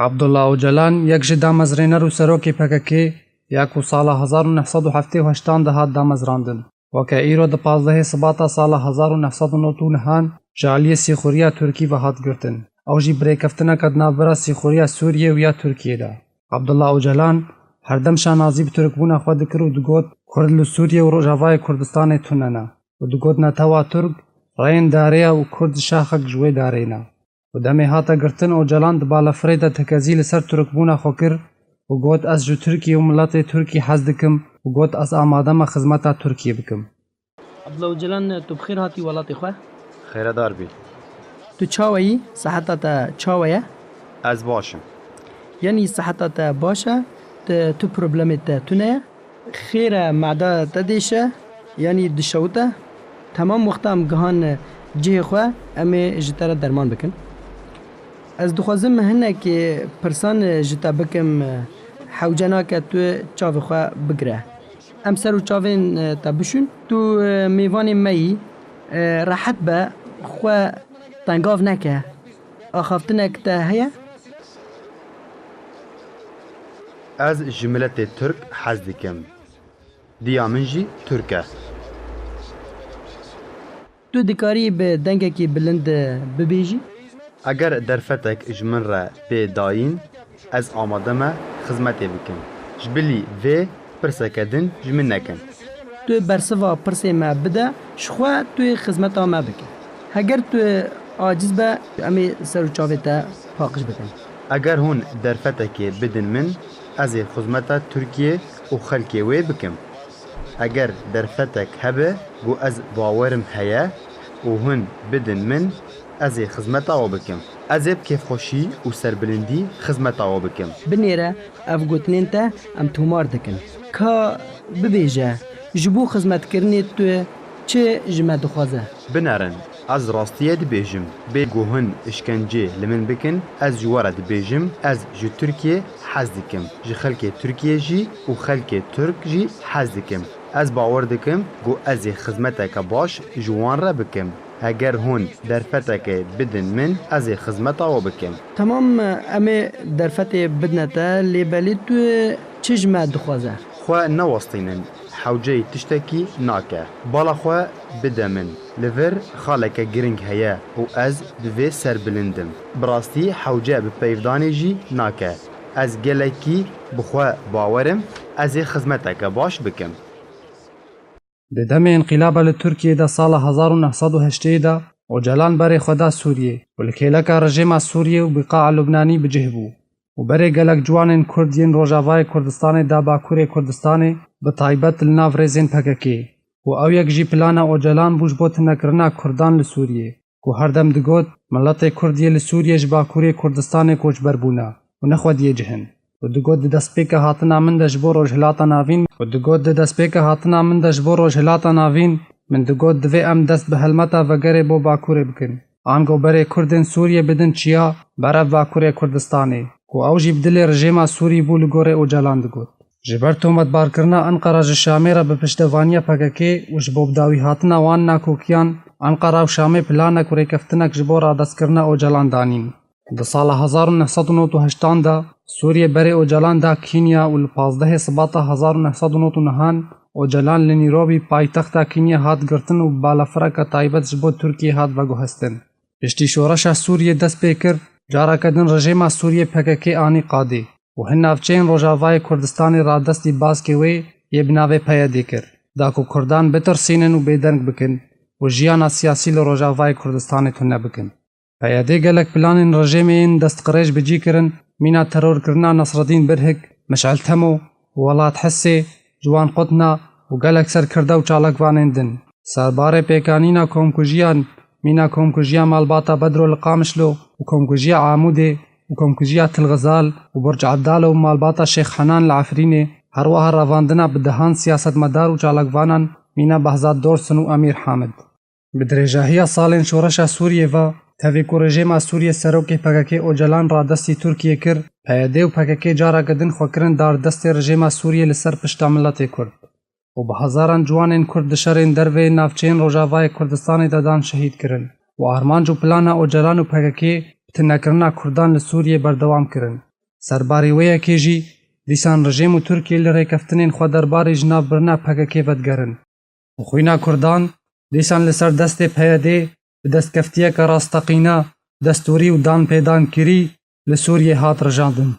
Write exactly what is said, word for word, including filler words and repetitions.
Abdullah Ocalan yek ji damezrêner û serokê P K K ya ku sala hezar û neh sed û heftê û heştan de hat damezrandin. Weke îro di pazdehê Sibata sala hezar û neh sed û nod û nehan ji aliyê sîxuriya Tirkî ve hat girtin. Ew jî bi rêkeftineke di navbera sîxuriya Sûriyê û ya Tirkiyê de. Abdullah Ocalan herdem şanazî bi Tirkbûna xwe dikir û digot, Kurd li Sûriyê û Rojavayê Kurdistanê tune ne û digot, netewa Tirk reyên darê ye û Kurd şaxek ji wê darê ne. Û demê hate girtin, Ocalan di balafirê de tekezî li ser Tirkbûna xwe kir û got, ez ji Tirkiyê û miletê Tirkî hez dikim û got, ez amade me xizmeta Tirkiyê bikim. Abdullah Ocalan, tu bi xêr hatî welatê xwe. Xêredar bî. Tu çawa yî? Seheta te çawa ye? Ez baş im. Yanî seheta te baş e? Te tu problemê te tune ye? Xêr e, meda te dêşe, yanî dişewite? Temam wexta em gihan cihê xwe, em ê ji te re derman bikin. Ez dixwazim hinek pirsan ji te bikim, hewce nake tu çavê xwe bigire. Em ser û çavên te bişûn. Tu mêvanê me yî, rehet be, xwe tengav neke. Axaftinek te heye? Ez ji miletê Tirk hez dikim. Diya min jî Tirk e. Tu dikarî bi dengekî bilind bibêjî? Eger derfetek ji min re bê dayîn, ez amade me xizmetê bikim. Ji bilî vê pirseke din ji min nekin. Tu bersiva pirsê me bide, ji xwe tu yê xizmeta me bike. Heger tu aciz be, em ê ser û çavê te paqij bikin. Eger hûn derfetekê bidin min, ez ê xizmeta Tirkiyê û xelkê wê bikim. Eger derfetek hebe ku ez bawerim heye û hûn bidin min, ez ê xizmeta we bikim. Ez ê bi kêfxweşî û serbilindî xizmeta we bikim. Binêre ev gotinên te, em tomar dikin. Ka bibêje, ji bo xizmetkirinê tu çi ji me dixwaze? Binerin, ez rastiyê dibêjim. Bê ku hûn îşkencê li min bikin, ez ji we re dibêjim, ez ji Tirkiyê hez dikim. Ji xelkê Tirkiyê jî û xelkê Tirk jî hez dikim. Ez bawer dikim ku ez ê xizmeteke baş ji wan re bikim. Heger hûn derfeteke bidin min, ez ê xizmeta we bikim. Temam, em ê derfetê bidine te, lê belê tu çi ji me dixwaze? Xwe newestînin, hewceyî tiştekî nake. Bala xwe bide min. Li vir xaleke giring heye û ez bi vê serbilind im. Bi rastî hewce bi peyvdanê jî nake. Ez gelekî bi xwe bawer im, ez ê xizmeteke baş bikim. Di demê înqîlaba li Tirkiyê de sala hezar û neh sed û heştê de Ocalan berê xwe da Sûriyê û li kêleka rejêma Sûriyê û Biqaa Lubnanî bi cih bû û berê gelek ciwanên Kurd yên Rojavayê Kurdistanê da Bakurê Kurdistanê, bi taybet li nav rêzên P K K û ew yek jî plana Ocalan bû ji bo tunekirina Kurdan li Sûriyê. Ku herdem digot, miletê Kurd yê li Sûriyê ji Bakurê Kurdistanê koçber bûne û ne xwediyê cih in. Û digot, di destpêka hatina min de ji bo Rojhilata Navîn, û digot, di destpêka hatina min de ji bo Rojhilata Navîn, min digot, divê em dest bi helmeta vegerê bo Bakurê bikin. Ango berê Kurdên Sûriyê bidin çiya, berev Bakurê Kurdistanê, ku ew jî bi dilê rejêma Sûrî bû li gorê Ocalan digot. Ji ber tometbarkirina Enqera ji Şamê re bi piştevaniya P K K û ji bo bi dawî hatina wan nakokiyan, Enqera û Şamê planek û rêkeftinek ji bo radestkirina Ocalan danîn. Di sala hezar û neh sed û nod û heştan de Sûriyê berê Ocalan da Kenya û li pazdehê Sibata hezar û neh sed û nod û nehan Ocalan li Nîrobî, paytexta Kenya, hat girtin û bi balafireke taybet ji bo Tirkiyê hat veguhestin. Piştî şoreşa Sûriyê dest pê kir, careke din rejêma Sûriyê P K K anî qadê û hin navçeyên Rojavayê Kurdistanê radestî baskê wê yê bi navê P Y D kir, da ku Kurdan bitirsînin û bêdeng bikin û jiyana siyasî li Rojavayê Kurdistanê tune bikin. P Y D gelek planên rejêmê yên destqirêj bi cî kirin, mîna terorkirina Nasreddîn Birhik, Mişel Temo, Welat Hessê, Ciwan Qutna û gelek serkirde û çalakvanên din. Serbarê pêkanîna komkujiyan, mîna komkujiya malbata Bedro li Qamişlo û komkujiya Amûdê û komkujiya Til Xizal û Burc Ebdalo û malbata Şêx Henan li Efrînê, her wiha revandina bi dehan siyasetmedar û çalakvanan, mîna Behzad Dorsun û Emîr Hamid. Bi dirêjahiya salên şoreşa Sûriyê ve, tevî ku rejêma Sûriyê serokê P K K Ocalan radestî Tirkiyê kir, P Y D û P K K careke din xwe kirin dar destê rejêma Sûriyê li ser pişta miletê Kurd. Û bi hezaran ciwanên Kurd di şerên derveyê navçeyên Rojavayê Kurdistanê de dan şehîd kirin û armanc û plana Ocalan û P K K bi tunekirina Kurdan li Sûriyê berdewam kirin. Serbarê wê yekê jî dîsan rejîm û Tirkiyê li rêkeftinên xwe derbarê ji nav birina P K K vedigerin û xwîna Kurdan dîsan li ser destê P Y D'ê bi destkeftiyeke rasteqîna destûrî û danpêdankirî li Sûriyê hat rijandin.